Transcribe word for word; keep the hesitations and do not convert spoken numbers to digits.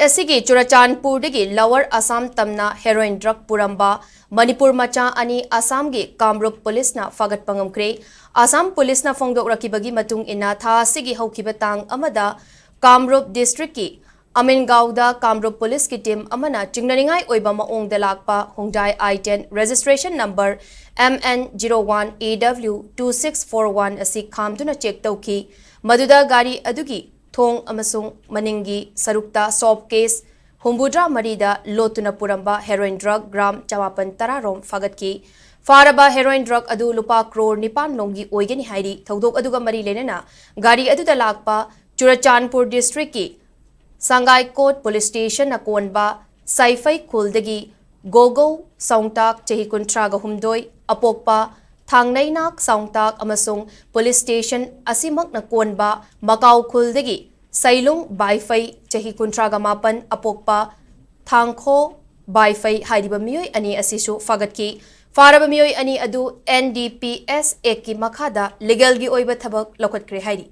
ꯑꯁꯤꯒꯤ ꯆꯨꯔꯆꯥꯟꯄꯨꯔꯗꯒꯤ ꯂꯋꯔ ꯑꯁꯥꯝ ꯇꯝꯅ heroine drug ꯄꯨꯔꯝꯕ Manipur ꯃꯆꯥ ꯑꯅꯤ ꯑꯁꯥꯝꯒꯤ ꯀꯥꯝꯔꯨꯞ ꯄꯨꯂꯤꯁꯅ ꯐꯥꯒꯠꯄ ꯉꯝꯈ꯭ꯔꯦ꯫ ꯑꯁꯥꯝ ꯄꯨꯂꯤꯁꯅ ꯐꯣꯡꯗꯣꯛꯂꯛꯈꯤꯕꯒꯤ ꯃꯇꯨꯡ ꯏꯟꯅ, ꯊꯥ ꯑꯁꯤꯒꯤ ꯍꯧꯈꯤꯕ ꯇꯥꯡ ꯑꯃꯗ ꯀꯥꯝꯔꯨꯞ ꯗꯤꯁꯇ꯭ꯔꯤꯛꯀꯤ ꯑꯃꯤꯟꯒꯥꯎꯗ ꯀꯥꯝꯔꯨꯞ ꯄꯨꯂꯤꯁꯀꯤ ꯇꯤꯝ ꯑꯃꯅ ꯆꯤꯡꯅꯅꯤꯡꯉꯥꯏ ꯑꯣꯏꯕ ꯃꯑꯣꯡꯗ ꯂꯥꯛꯄ Hyundai i ten registration number M N zero one A W two six four one ꯑꯁꯤ ꯈꯥꯝꯗꯨꯅ ꯆꯦꯛ ꯇꯧꯈꯤ꯫ ꯃꯗꯨꯗ ꯒꯥꯔꯤ ꯑꯗꯨꯒꯤ ꯊꯣꯡ ꯑꯃꯁꯨꯡ ꯃꯅꯤꯡꯒꯤ ꯁꯔꯨꯛꯇ ꯁꯣꯞ ꯀꯦꯁ ꯍꯨꯝꯐꯨꯇꯔꯥ ꯃꯔꯤꯗ ꯂꯣꯠꯇꯨꯅ ꯄꯨꯔꯝꯕ ꯍꯦꯔꯣꯏꯟ ꯗ꯭ꯔꯒ ꯒ꯭ꯔꯥꯝ ꯆꯃꯥꯄꯟ ꯇꯔꯥ ꯔꯣꯝ ꯐꯥꯒꯠꯈꯤ꯫ ꯐꯥꯔꯕ ꯍꯦꯔꯣꯏꯟ ꯗ꯭ꯔꯒ ꯑꯗꯨ ꯂꯨꯄꯥ ꯀ꯭ꯔꯣꯔ ꯅꯤꯄꯥꯟ ꯂꯣꯝꯒꯤ ꯑꯣꯏꯒꯅꯤ ꯍꯥꯏꯔꯤ꯫ ꯊꯧꯗꯣꯛ ꯑꯗꯨꯒ ꯃꯔꯤ ꯂꯩꯅꯅ ꯒꯥꯔꯤ ꯑꯗꯨꯗ ꯂꯥꯛꯄ ꯆꯨꯔꯆꯥꯟꯄꯨꯔ ꯗꯤꯁꯇ꯭ꯔꯤꯛꯀꯤ ꯁꯪꯒꯥꯏꯀꯣꯠ ꯄꯨꯂꯤꯁ ꯁ꯭ꯇꯦꯁꯟꯅ ꯀꯣꯟꯕ ꯁꯥꯏꯐꯩ ꯈꯨꯜꯗꯒꯤ ꯒꯣꯒꯧ ꯁꯥꯎꯡꯇꯥꯛ, ꯆꯍꯤ ꯀꯨꯟꯊ꯭ꯔꯥꯒ ꯍꯨꯝꯗꯣꯏ, ꯑꯄꯣꯛꯄ ꯊꯥꯡꯅꯩꯅꯥꯛ ꯁꯥꯎꯡꯇꯥꯛ ꯑꯃꯁꯨꯡ ꯄꯨꯂꯤꯁ ꯁ꯭ꯇꯦꯁꯟ ꯑꯁꯤꯃꯛꯅ ꯀꯣꯟꯕ ꯃꯀꯥꯎ ꯈꯨꯜꯗꯒꯤ ꯁꯩꯂꯨꯡ ꯕꯥꯏꯐꯩ, ꯆꯍꯤ ꯀꯨꯟꯊ꯭ꯔꯥꯒ ꯃꯥꯄꯟ, ꯑꯄꯣꯛꯄ ꯊꯥꯡꯈꯣ ꯕꯥꯏꯐꯩ ꯍꯥꯏꯔꯤꯕ ꯃꯤꯑꯣꯏ ꯑꯅꯤ ꯑꯁꯤꯁꯨ ꯐꯥꯒꯠꯈꯤ꯫ ꯐꯥꯔꯕ ꯃꯤꯑꯣꯏ ꯑꯅꯤ ꯑꯗꯨ N D P S Act ꯀꯤ ꯃꯈꯥꯗ ꯂꯤꯒꯦꯜꯒꯤ ꯑꯣꯏꯕ ꯊꯕꯛ ꯂꯧꯈꯠꯈ꯭ꯔꯦ ꯍꯥꯏꯔꯤ꯫